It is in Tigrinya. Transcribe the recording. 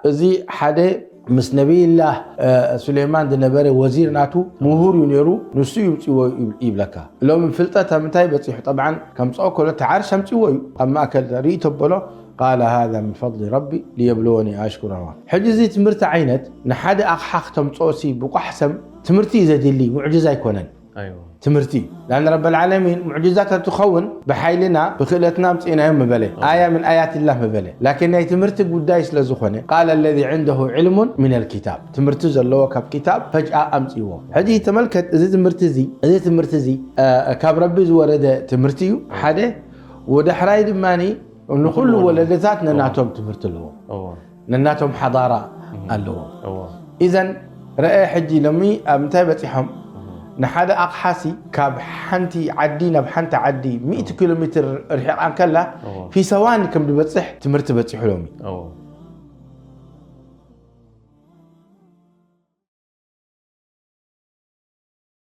እዚ ሓደ ምስ ነቢይላህ ሱሌማን ዝነበረ ወዚር ናቱ ምሁር እዩ ነይሩ። ንሱ ይውፅዎ ይብለካ። ሎሚ ፍልጠት ኣብ ምንታይ በፂሑ? ጠብዓን ከምፅኦ ከሎ ተዓርሽ ኣምፅዎ እዩ። ኣብ ማእከል ርእቶ በሎ ቃለ ሃذا من فضل ربي ليبلوني أأشكر أم أكفر። ሕጂ እዚ ትምህርቲ ዓይነት ንሓደ ኣቕሓ ክተምፅኦ ሲ ብቋሕ ሰብ ትምህርቲ እዩ ዘድሊ፣ ሙዕጅዛ ኣይኮነን። ትምህርቲ እዩ። ላን ረበል ዓለሚን ሙዕጅዛ ተትኸውን ብሓይልና ብክእለትና ኣምፅእናዮም ምበለ፣ ኣያ ምን ኣያት ላህ ምበለ። ላኪን ናይ ትምህርቲ ጉዳይ ስለ ዝኾነ ቃለ ለዚ ዕንደሁ ዕልሙን ሚነል ኪታብ፣ ትምህርቲ ዘለዎ ካብ ኪታብ ፈጅኣ ኣምፅዎ። ሕጂ ተመልከት፣ እዚ ትምህርቲ እዚ እዚ ትምህርቲ እዚ ካብ ረቢ ዝወረደ ትምህርቲ እዩ። ሓደ ወዳሕራይ ድማ ንኩሉ ወለደታት ነናቶም ትምህርቲ ኣለዎም፣ ነናቶም ሓዳራ ኣለዎም። ኢዘን ረአ ሕጂ ሎሚ ኣብ ምንታይ በፂሖም? ንሓደ ኣቕሓሲ ካብ ሓንቲ ዓዲ ናብ ሓንቲ ዓዲ ሚእቲ ኪሎ ሜትር ርሒቓ እንከላ ፊ ሰዋኒ ከም ዝበፅሕ ትምህርቲ በፂሑ ሎሚ።